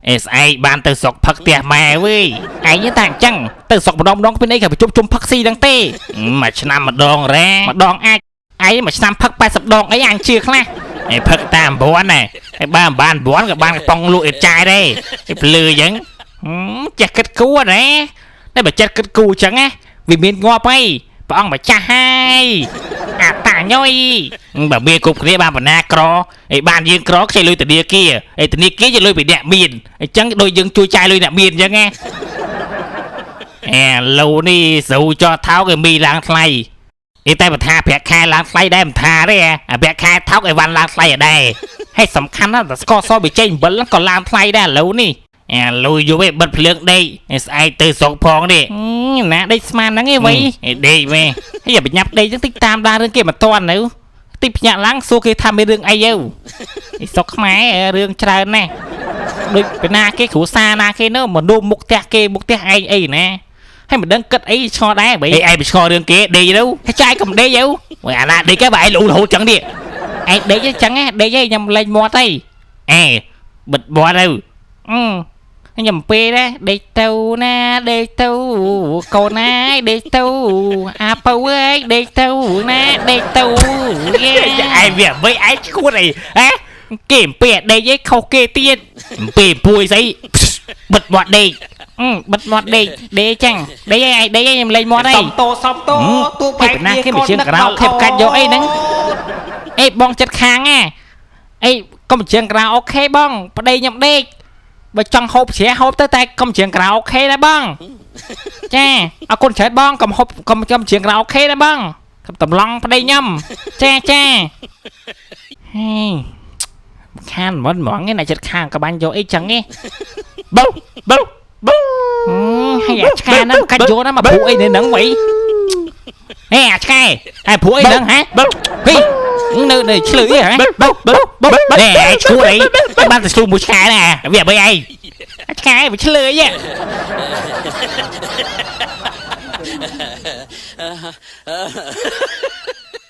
អេស្អែកបានទៅស្រុកផឹកផ្ទះម៉ែវើយឯងតែអញ្ចឹងទៅស្រុកម្ដងម្ដងគ្មានអីក៏ប្រជុំជុំផឹកស៊ីហ្នឹងទេមួយឆ្នាំម្ដងរ៉ាម្ដងអាចឯងមួយឆ្នាំផឹក80ដងអីអញជឿខ្លះឯផឹកតាម9ណែឯបើមិនបាន9ក៏បានកំប៉ុងលក់អេតចាយដែរឯភ្លឺអញ្ចឹងចេះគិតគូរណាតែបើចិត្តគិតគូរអញ្ចឹងណាវាមានងាប់ហើយព្រះអង្គម្ចាស់ហើយអាតាញយបើមានគ្រប់គ្នាបានបណ្ណាក្រឯបានយើងក្រខ្ចីលុយធនាគារឯធនាគារជាលុយពីអ្នកមានអញ្ចឹងដូចយើងជួយចាយលុយអ្នកមានអញ្ចឹងណាអែឡូនេះស្រូវចោះថោកឯមីឡើងថ្លៃឯតែបើថាប្រាក់ខែឡើងថ្លៃដែរមិនថាទេអាប្រាក់ខែថោកអីវ៉ាន់ឡើងថ្លៃអដែរហើយសំខាន់ណាស់តែស្ករសវាចេញអំបិលក៏ឡើងថ្លៃដែរឥឡូវនេះអាលុយយប់ឯងបិទភ្លើងដេកឯស្អែកទៅស្រុកផងនេះណាដេកស្មានហ្នឹងឯងវៃឯដេកវិញហើយបញ្ញាប់ដេកចឹងតិចតាមដានរឿងគេមិនតាន់នៅតិចភ្ញាក់ឡើងសួរគេថាមានរឿងអីទៅឯស្រុកខ្មែររឿងច្រើនណាស់ដូចពីណាគេគ្រួសារណាគេនៅមនុស្សមុខផ្ទះគេមុខផ្ទះឯងអីណាហើយមិនដឹងគិតអីឆ្ងល់ដែរបើឯងไปឆ្ងល់រឿងគេដេកទៅហើយចាយកុំដេកទៅអាណាដេកគេបើឯងលូរហូតចឹងនេះឯងដេកចឹងណាដេកឯងខ្ញុំលេងមាត់អីអេបិទមាត់ទៅខ្ញុំពេលដែរដេកទៅណាដេកទៅកូនណាដេកទៅអាពៅអើយដេកទៅណាដេកទៅឯងវាអ្វីឯងឈួតអីហ៎គេអំពីដេកឯងខុសគេទៀតអំពីពួយស្អីបិទមាត់ដេកបិទមាត់ដេកដេកចឹងដេកឯងដេកឯងខ្ញុំលេងមាត់អី សំតោសំតោទូបែក ណាគេមិនជឿងក្រៅខេបកាច់យកអីហ្នឹងអេបងចិត្តខាងណាអេកុំជឿងក្រៅអូខេបងប្តីខ្ញុំដេកបើចង់ហូបជ្រះហូបទៅតែកុំច្រៀងក្រៅអូខេដែរបងចាអរគុណច្រើនបងកុំហូបកុំច្រៀងក្រៅអូខេដែរបងកុំតម្លង់ប្តីខ្ញុំចាចាហេខានមិនហ្មងឯណាចិត្តខាងក៏បាញ់យកអីចឹងឯង ប៊ូប៊ូប៊ូ ហើយអាឆ្កែហ្នឹងកាច់យកណាមកព្រួអីនៅហ្នឹងវ៉ៃហេអាឆ្កែហើយព្រួអីហ្នឹងហ៎ហេនៅនៅឆ្លើយហ៎ ប៊ូប៊ូប៊ូ ណែឈួតអីបានតែឆ្លូមួយឆ្កែណាវាអ្វីអីឆ្កែវាឆ្លើយហ៎